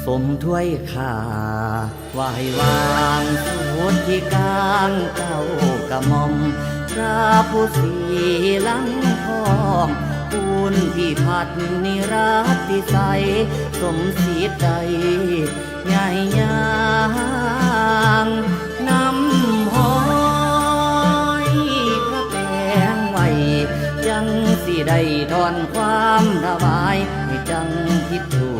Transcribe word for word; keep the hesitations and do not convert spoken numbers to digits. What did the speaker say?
สมถ้วยข้าไหว้วางสุดที่กลางเก้ากระหม่อม พระผู้ศรีหลังพร้อม คุณพิพัฒน์นิรัตติไสย สมศิษย์ใดใหญ่ยาง นำห้อยพระแปงไว้ จังสิได้ถอนความถวาย ให้จังผิดถู